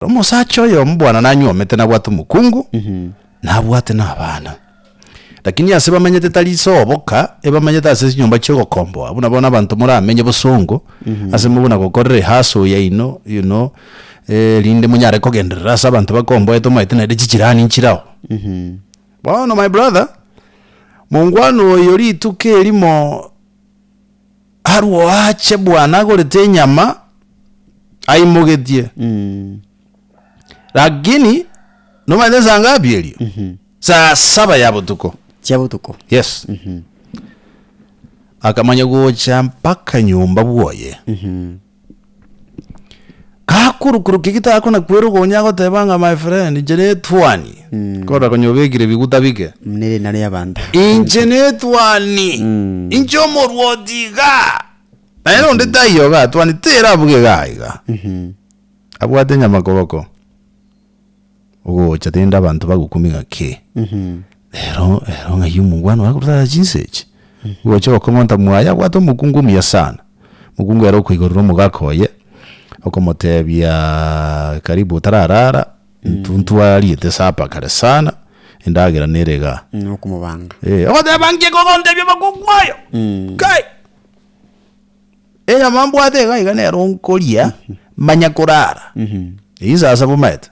Omosacha oyomo bwana nanyuomete nabwate omokungu, nabwate na abana. Lakini ase bamenyete tari soboka, ebamenyete ase chinyomba chia ogokomboa, buna bono abanto moramenye bosongo, ase mobuna gokorera ehustle yaino you know, erinde monyare kogenderera ase abanto bakomboete omanyete naende chichirani nchire ao. Bono my brother, mongwana oyo rituko erimo. Arue oache bwana agorete enyama aimogetie. Lakini nomanyete saa ngapi erio? Saa saba ya botuko. Chia botuko. Yes. Akamanya gocha mpaka nyomba bwoye. Gakorukurukia gitako kwerogonya agoteba ng'a my friend inche netwani. Korora konya obekire biguta bike. Nere nare abanto. Inche netwani. Inche omorwoti iga. Naende onde taiyo igaa twani terabuge igaa iga. Abwate enyama koboko. Ogocha rende abanto bagokumia ng'a kee, rero rero ng'ai omongwana oye akorwa tata chinsa echi? Ogocha gokong'onta mwaye abwate omokungu omuya sana, omokungu ere okoigorera omogaka oye, okomotebiaaa karibu otararara, intwe ntwariete supper kare sana, endagera nere igaa. Okomobanga. Eh, ogoteba nki kogontebia omokungu oyo? Kai! Enyama mbwate iga iga nero nkoria, manya korara. Eyio sasa bomaete,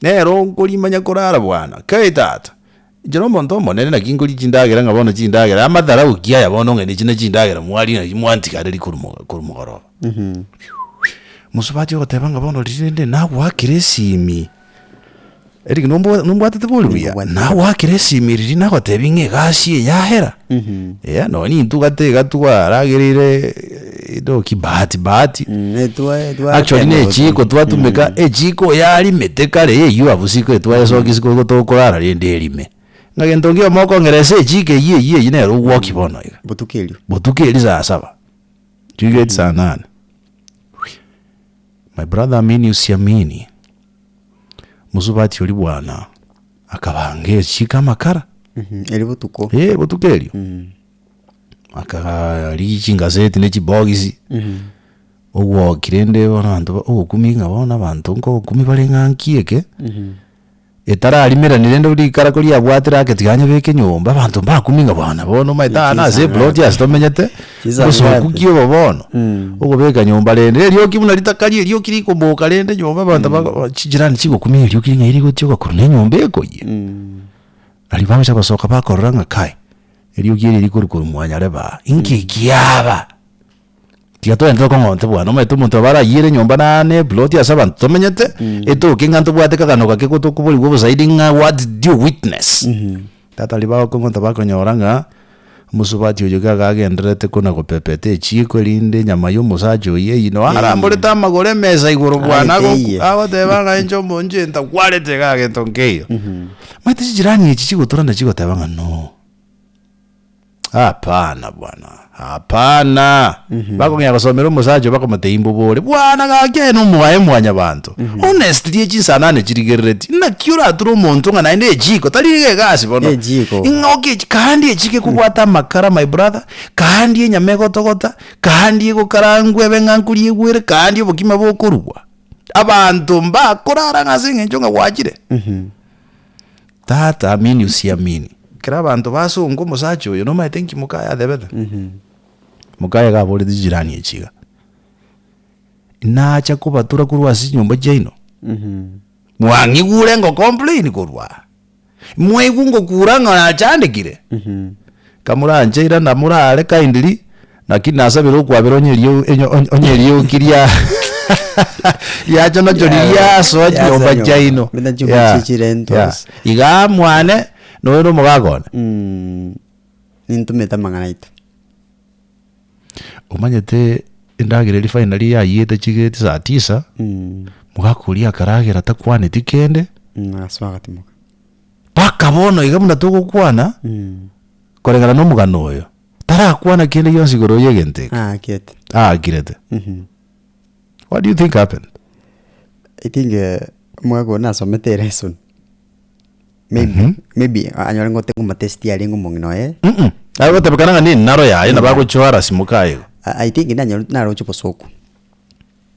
nero nkoria manya korara bwana, kai tata, inche na omonto omonene naki nkoria chindagera ng'a bono chindagera amatharau ki aya bono ng'a echi ne chindagera mwaria naki mwantigareri korwa moga korwa mogoroba. Mosubati ogoteba ng'a bono riria rende nagoakera esimi. Eric nombwa nombwatete bori buya? Nimbobwatete. Nagoakera esimi riria nagotebia ng'a egasi eye yahera, eeh nonye nintugate iga twaragereire edoki bahati bahati. Actually na echiko twatumeka, echiko yarimete kare eywo abwo isiko etwaesokia isiko igo tokorara rende erime. Ng'a gento nkiya mokong'era ase echiko eywo eywo eywo nere ogwokia bono iga. Botuko erio. Botuko erio saa saba, chigeti saa nane. My brother amini usiamini. Mosubati oria bwana akabanga echiko amakara. Erio botuko. Eh, botuko erio. Akarigia chingaseti ne chibogisi, ogwoki rende bono abanto ba ogokumia ng'a bono abanto nkogokumia bare ng'a nki eke, etararimerani rende rikarako riabwatire ake tiga anyebeke nyomba, abanto mbakumia ng'a bwana bono omanyete aa nase eploti ase tomenyete. Obosoku ki obo bono? Okobeka nyomba rende, erioki buna ritaka erioki rikoboka rende nyomba abanto bago chijirani chigokumia erioki ng'a rigotioka korwa na enyomba ekoyia. Aria bagocha gosoka bakorora ng'a kai, erioki eri rikorwa korwa mwanyareba aa, inki kiaba? Tiga togende tokong'onte bwana, omanyete omonto nabo arayiere enyomba naane eploti ase abanto tomenyete, etoke ng'a ntobwate kagano gake gotokoborigwa obosaidi ng'a what did you witness? Tata aria bagokong'onta bakonyora ng'a omosubati oyo iga agendererete kona gopepeta echiiko erinde enyama y'omosacha oyio eyio noo aramborete amagoro emesa igoro bwana Aete ago eyie. agoteba ng'a inche omonche ntagwarete igaa gento nkeiyo. Omanyete chijirani echi chigotorana chigoteba ng'a no, hapana bwana, hapana. Bakong'ea gosomera omosacha oyo bakomotebia mbobore, bwana gaki aye nomoaye mwanyabanto, honestly echinsanane chirigereretie, naki orature omonto ng'a naende echiko, tari iga egasi bono, Echiko. ing'a oke echi kandi echiko ekobwata amakara my brother, kandi enyama egotogota, kandi egokarangwa ebe ng'a nkoriegwa ere, kandi obokima bokorugwa. Abanto mbakorara ng'a ase eng'encho ng'a gwachire. Tata amini usiamini, ekero abanto basonga omosacha oyo nomanyete nki mokaye atebete? Mokaye iga aborete chijirani echi iga, nacha kobatura korwa ase chinyomba chiaino, mwang'igure ngo complain korwa aa, mwaigwa ngokura ng'a nachandekire? Kamoranche irana morare kindly, lakini nasabire okwabera onye erio enyo onye erioki ria riacha nacho riasoa chinyomba chiaino. Buna chinyomba Yeah, chichirentwa yeah. ase. Igaa mwane, noyo na omogaka one. Nintomete amang'ana aito. Omanyete endagera eria finally yayiete chigeti saa tisa, mogaka oria akaragera takwaneti kende, Agasoa agatimoka. Mpaka bono iga buna togokwana, koreng'ana nomogano oyo, tarakwana kende gionsi igoro y'egento eke. Aakete. Aakirete. What do you think happened? I think omogaka oyo nasomete elesson, maybe maybe anyore ngote ngomotesti arenge omong'ina oye. Mm agotebekana ng'a nenaro yaye nabo agochwara simoka aye igo. I think nanyore naroche obosoku,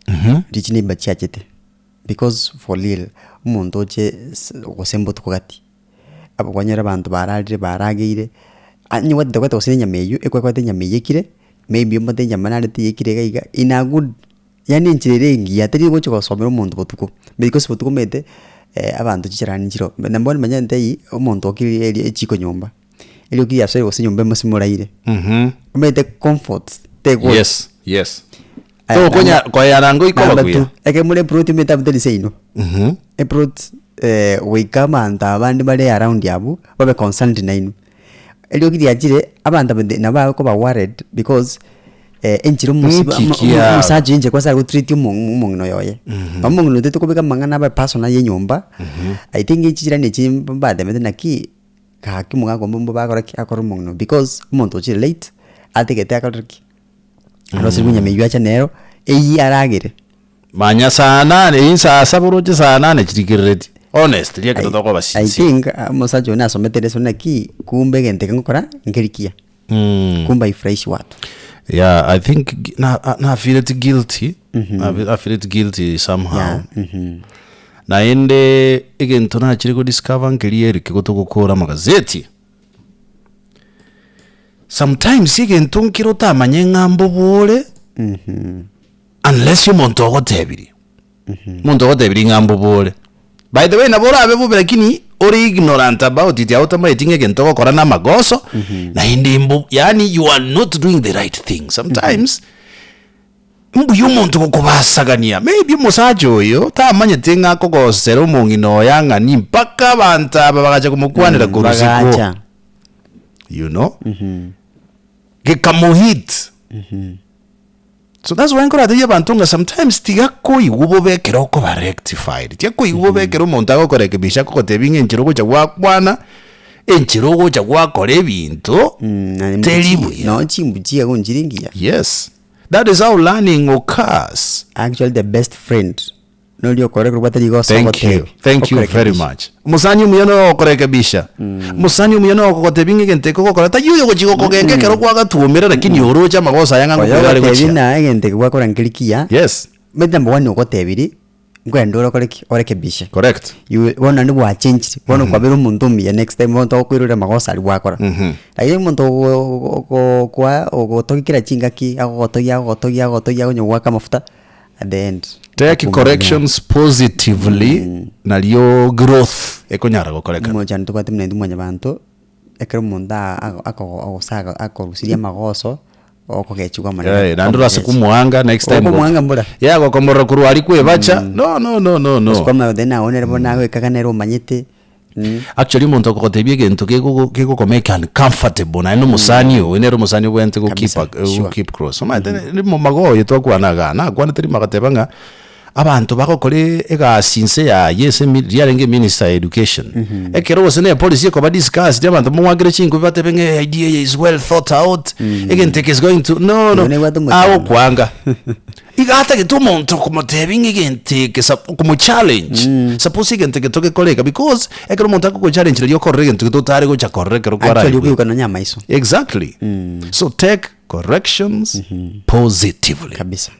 riria chineighbour chiachete. Because for real, omonto oche ase gose mbotuko gati, aba kwanyora abanto bararire barageire, onye gwatete gose enyama eywo, ekwekwete enyama eyekire, maybe omanyete enyama narete eyekire iga iga, in a good yaani enchera ere engiya teri gocha gosomera omonto botuko, because botuko omanyete abanto chicharani nchiroo. Na bono manya ntei, omonto okire erio echiko nyomba, erioki riasoire gose nyomba mose moraire, omanyete comfort tegocha. Yes, yes. Tokonya koyana ngoika Number obakuya. two, ekero more eplot omanyete abwo tari seino, eplot goika abanto abande bare around abwo, babe concerned nainwe. Eriogi riachire, abanto aba nabo bakoba worried because enchera omosi Nki omo- omo- kiaba? omosacha oyo inche kwanza are gotreat omo- omong'ina oyo oye. Omong'ina oyo tokobeka amang'ana abe personal ya enyomba, I think chirani echi mbatemete naki, gaki omogaka obo mbakora ki, akore omong'ina oyo because omonto ochire late, atagete akore ki, aroseriwe enyama eywo ache nero, eywo aragere. Manya saa nane, eywo saa saba oroche saa nane chirikerereti. Honestly ekero tokoba I sincere. think omosacha oyo nasomete lesson naki, kumbe egento eke ngokora nkeri kiya, kumbe haifurahishi watu. Yeah, I think gi- na na feel it guilty. I feel it guilty somehow. Yeah, Naende egento nachire go discover nkeria Eric gotogokora amagazeti. Sometimes egento nkere otamanye ng'a mbobore unless omonto ogotebirie. Omonto ogotebirie ng'a mbobore. By the way nabo orabe bobe lakini ore ignorant about it abwo otamanyeti ng'a egento ogokora na amagoso naende mbo yaani you are not doing the right thing. Sometimes mbuya omonto gokobasagania maybe omosacha oyo tamanyete ng'a akogosera omong'ina oye ang'ani mpaka abanto aba bagacha komokwanera korwa isiko. Bagacha. You know? Gekamohit. So that's why nkoratebie abanto ng'a sometimes tiga koigwa bobe ekero okoba rectified, tiga koigwa bobe ekero omonto agokorekebisha akogotebia ng'a enchera ogocha gwakwana, enchera ogocha gwakora ebinto, teri buya. Nonye chimbu chiago nchiri ngiya. Yes, that is how learning occurs. Actually the best friend noria okore korobwate rigoso Thank you, ogotebia, thank you very okorekebisha. much. Omosani omuya noyo ogokorekebisha, omosani omuya noyo ogogotebia ng'a egento eke ogokora tari oyo ogochia gokogenka ekero kwagatuomera lakini oroche amagoso aya ng'a Oyo ngokwera are ogotebia gochia. ng'a egento eke gwakora nkeri kiya, Yes, omanyete number one ogotebirie, nkorende ore okore ki? Orekebishe. correct. You will bono naende gwachenchire, bono kwabera omonto omuya next time bono tokoirorera amagoso aria gwakora. Lakini omonto ogokoa ogotogia kera chingaki, agogotogia agogotogia agogotogia akonya goaka amafuta, at the end. Take corrections positively nario growth ekonyara gokorekana. Omochando tobwate buna intwe mwanyabanto, ekero omonto agosa akorusirie amagoso, okogechigwa amanene. Eh, naende orase komoanga next time. Okomoanga mbora. Yeah, gokomorora korwa aria kwebacha. No, no, no, no, no. Gose kwamanya gose naye nere bono nagoikaga nere omanyete. Actually omonto okogotebia egento kegogo kegokomake uncomfortable naende omosani oyo nere omosani obwenerete go keep Kabisa, go sure. keep close. Omanyete rimo magoyo twakwana igaa, nakwanete rimo agateba ng'a abanto bagokora egasi inse yaye ase emi riria arenge minister ya education, ekero gose na epolicy ekoba discussed abanto momwakere chinkobi batebe ng'a idea eye is well thought out, egento eke is going to no no, Igo nebwate omochando. agokwanga. Iga atagete omonto okomotebia ng'a egento eke sup okomochallenge, suppose egento eke togekore iga because ekero omonto agogochallenge riria okorora egento gete otare gocha korora ekero Actually kwaraigwe. okoigwa nonya amaiso. Exactly. So take corrections positively. Kabisa.